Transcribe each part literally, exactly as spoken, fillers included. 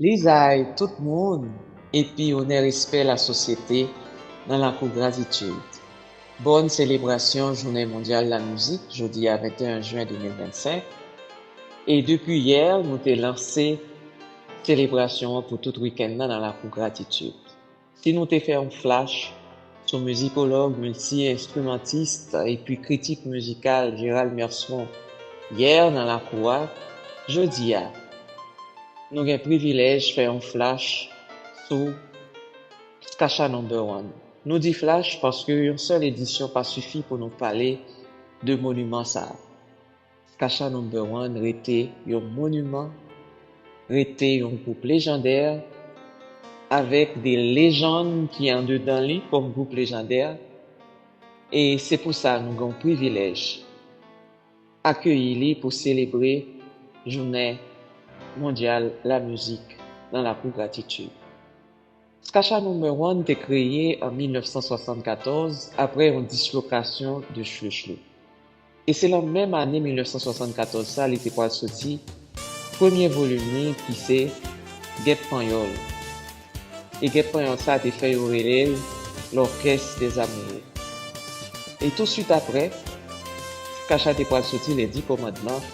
Lizay tout moun, epi onè respè lasosyete nan lakou gratitid. Bòn selebrasyon Jounen Mondyal Lamizik, jodi a venteyen jen de mil vennsenk. E depi yè, nou te lanse selebrasyon an pou tout wikenn nan nan lakou gratitid. Si nou te fè yon flash sou mizikològ, milti-enstrimantis epi kritik mizikal Gérald Merson yè nan lakou a, jodi a, nou gen privilèj fè yon flash sou Skacha Number One. Nou di flash paske yon sèl edisyon pa sifi pou nou pale de moniman sa a. Skacha Number One rete yon moniman, rete yon gwoup lejandè, avèk de lejann ki andedan li kòm gwoup lejandè, e se pou sa nou gen yon privilèj akeyi li pou selebre Jounen Mondyal Lamizik nan lakou gratitid. Skacha Number One te kreye an mil nèf san swasannkatòz apre yon dislokasyon de Chlouchlou. E se lan menm ane mil nèf san swasannkatòz sa li te pral soti premye volim li ki se Gèp Panyòl. E Gèp Panyòl sa te fè yo rele l L'Orchestre des Amoureux. E touswit apre, Skacha te pral soti Les Dix Commandements,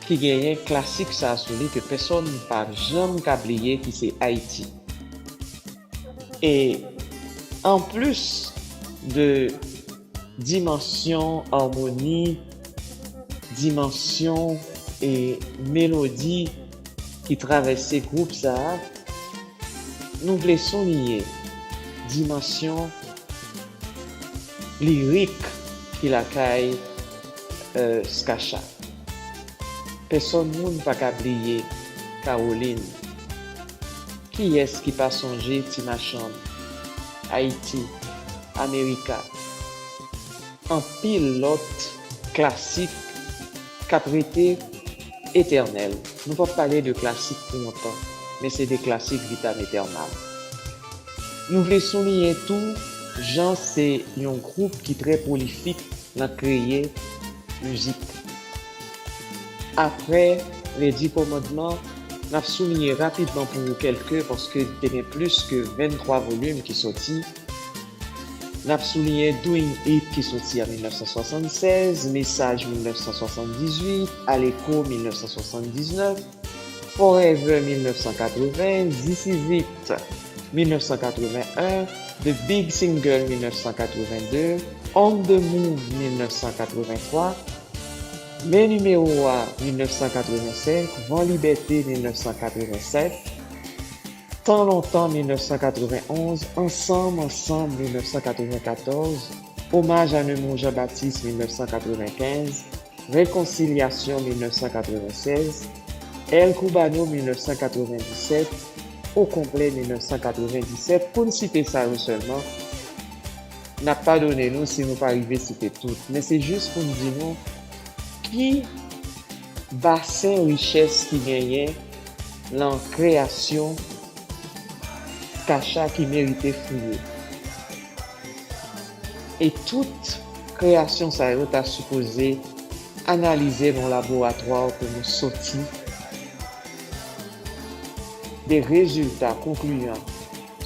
ki genyen klasik sa sou li ke pèsonn pa janm ka bliye, ki se Ayiti. E anplis de dimansyon amoni, dimansyon e melodi ki travèse gwoup sa a, nou vle souliye dimansyon lirik ki lakay, euh, Skacha. Pèsonn moun pa ka bliye Kawolin. Kiyès ki pa sonje Ti Machann, Ayiti, Amerika? Anpil lòt klasik k ap rete etènèl. Nou p ap pale de klasik pou lontan, men se de klasik vitam etènam. Nou vle souliye tou jan se yon gwoup ki trè pwolifik nan kreye mizik. Apre Les Dix Commandements, n ap souliye rapidman pou ou kèlke, paske te gen plis ke venntwa volim ki soti. N ap souliye Doing It ki soti an mil nèf san swasannsèz, Mesaj mil nèf san swasanndizuit, Aleko mil nèf san swasanndiznèf, Forever mil nèf san katreven, This Is It mil nèf san katreven en, The Big Single mil nèf san katreven de, On the Move mil nèf san katreven twa, Men Nimewo a mil nèf san katreven senk, Van Libète mil nèf san katreven sèt, Tan Lontan mil nèf san katreven onz, Ansanm Ansanm mil nèf san katreven katòz, Omaj a Nemours Jean-Baptiste mil nèf san katreven kenz, Rekonsilyasyon mil nèf san katreven sèz, El Cubano mil nèf san katreven disèt, Au Complet mil nèf san katreven disèt, pou n site sa yo sèlman. N ap padone nou si nou pa rive site tout, men se jis pou n di nou ki basen richès ki genyen lan kreyasyon Skacha ki merite fouye. E tout kreyasyon sa yo ta sipoze analize nan laboratwa pou nou soti de rezilta konkliyan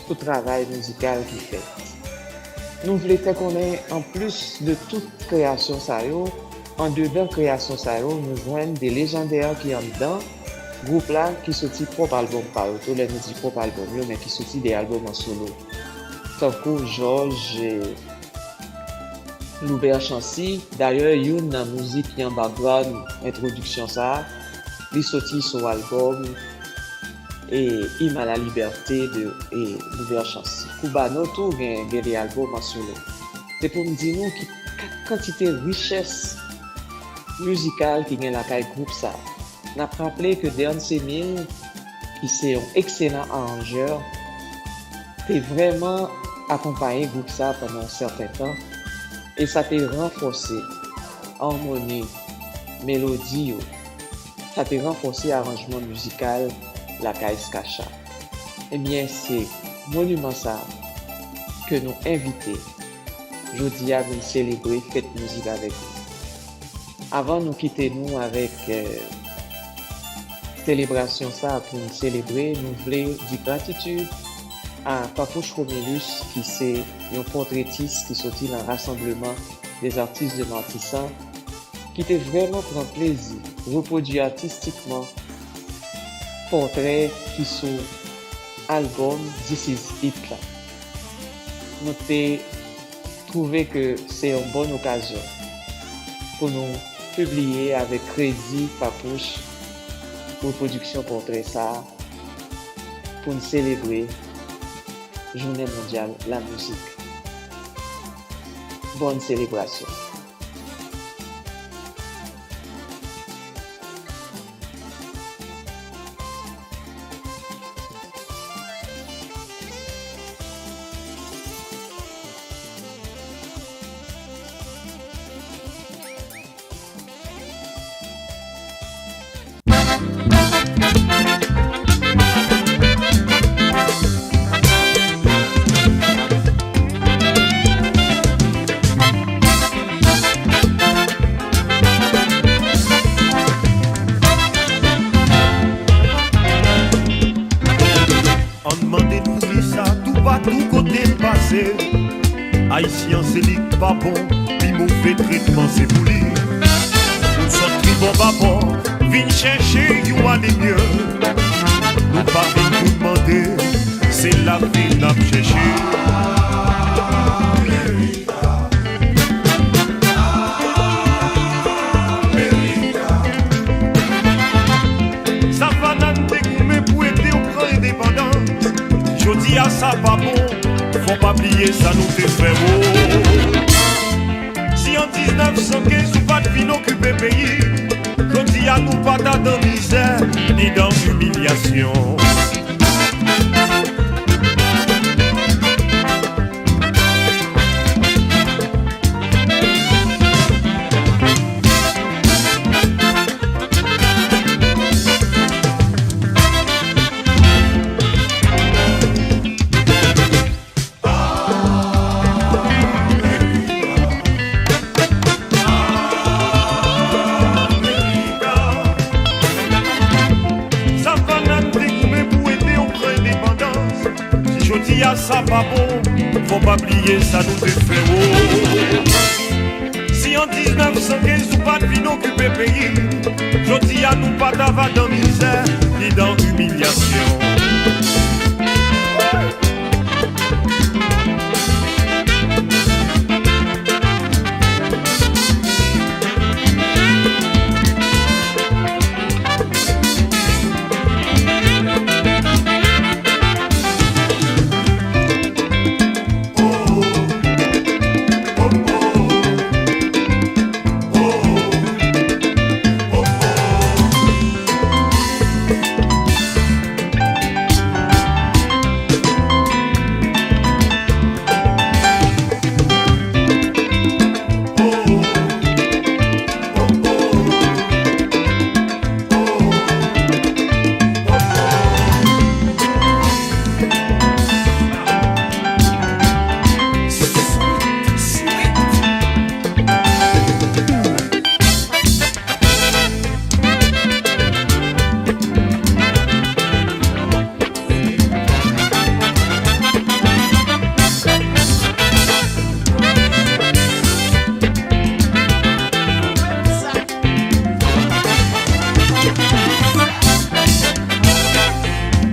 sou travay mizikal ki fèt. Nou vle fè konnen, anplis de tout kreyasyon sa yo, andedan kreyasyon sa yo, nou jwenn de lejandè ki anndan gwoup la, ki soti pwòp albòm pa yo tou, lè nou di pwòp albòm yo, men ki soti de albòm an solo. Tankou Jòj, Loubert Chancy, dayè, youn nan mizik ki an background entwodiksyon sa a, li soti sou albòm e Hymne à la Liberté de e Loubert Chancy. Cubano tou gen, gen de albòm an solo. Se pou m di nou ki ka-, kantite richès mizikal ki gen lakay gwoup sa a. N ap raple ke Deance Emile, ki se yon ekselan aranjè, te vrèman akonpaye gwoup sa a pandan yon sèten tan, e sa te ranfòse amoni, melodi yo, sa te ranfòse aranjman mizikal lakay Skacha. Ebyen, se moniman sa a ke nou envite jodi a vin selebre fèt mizik avèk nou. Avan nou kite nou avèk, eh, Selebrasyon sa a pou n selebre, nou vle di gratitid a Papouch Romélus, ki se yon pòtretis ki soti nan Rassemblement des Artistes de Martissant, ki te vrèman pran plezi repwodui atistikman pòtrè ki sou albòm This Is It la. Nou te twouve ke se yon bòn okazyon pou nou pibliye avèk kredi Papouch repwodiksyon pòtrè sa a pou n selebre Jounen Mondyal Lamizik. Bòn selebrasyon! Ann mande poukisa toupatou kote n pase, Ayisyen an se li k pa bon, pi move tretman se pou li. Moun sòt tribò babò, vin chèche yon alemye. Nou pa vin pou n mande, se lavi n ap chèche. Savannah n te goumen pou ede w pran endepandans. Jodi a sa pa bon, fò pa bliye sa nou te fè wo. Si an diznèf san kenz ou pa t vin okipe peyi, jodi a nou pa ta dan mizè, ni dan imilyasyon. Savannah n te goumen pou ede w pran endepandans. Si jodi a sa pa bon, fò pa bliye sa nou te fè wo. Si an diznèf san kenz ou pa t vin okipe peyi m, jodi a nou pa t ava dan mizè, ni dan imilyasyon.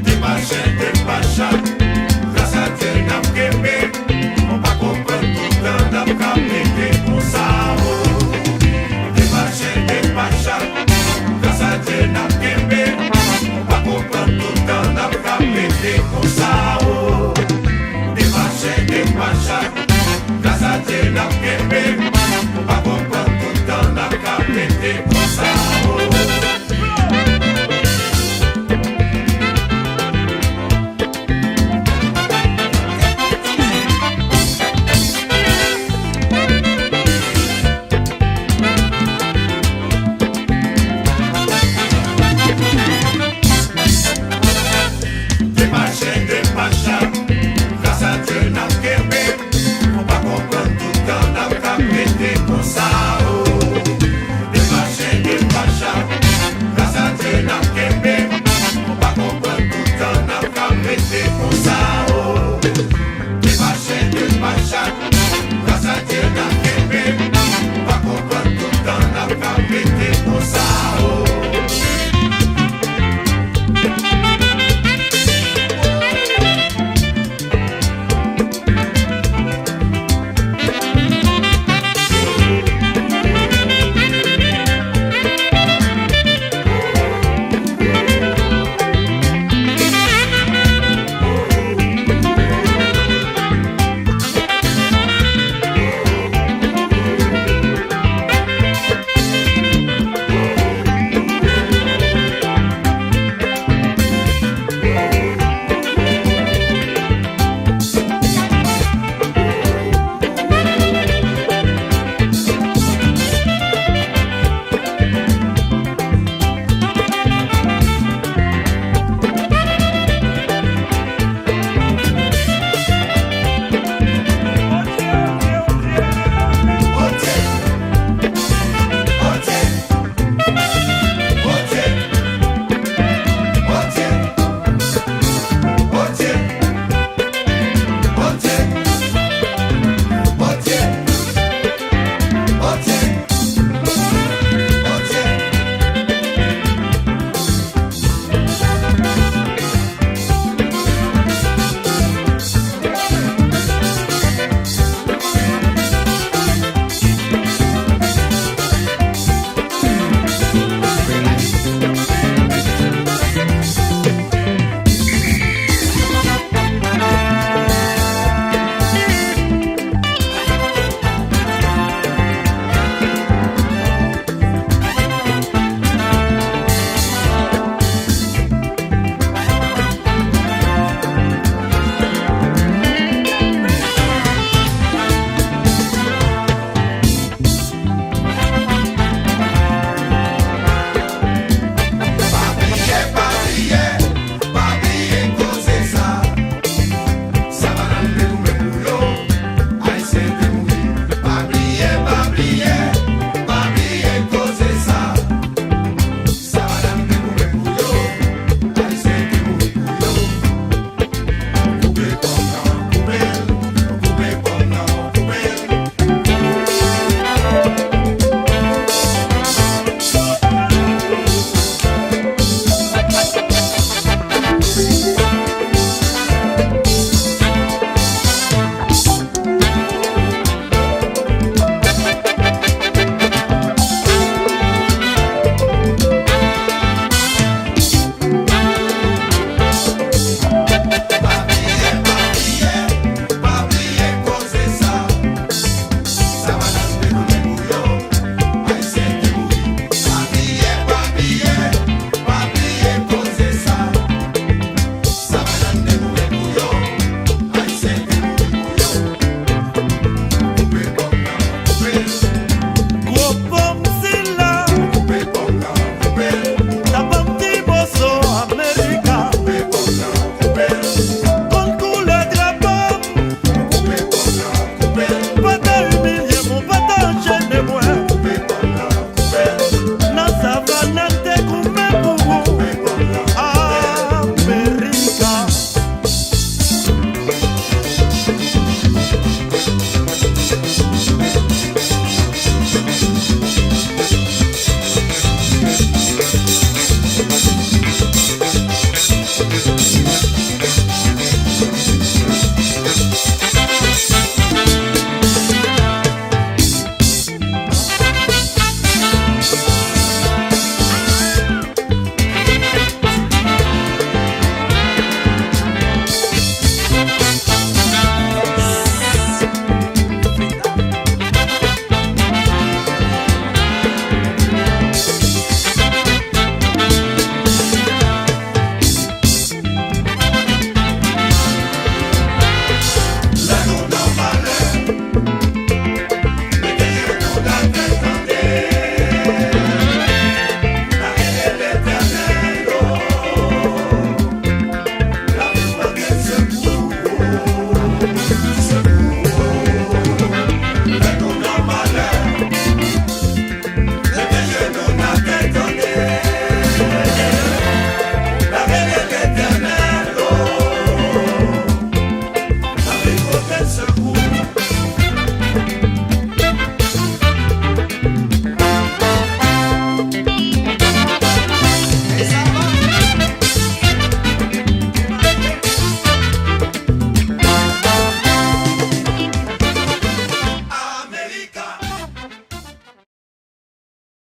Depache, depache, gras a Dye n ap kenbe. Nou pa konprann toutan n ap ka rete konsa, o. Depache, depache, gras a Dye n ap kenbe. Nou pa konprann toutan n ap ka rete konsa, o. Depache, depache, gras a Dye n ap kenbe. Nou pa konprann toutan n ap ka rete konsa, o. Depache, depache,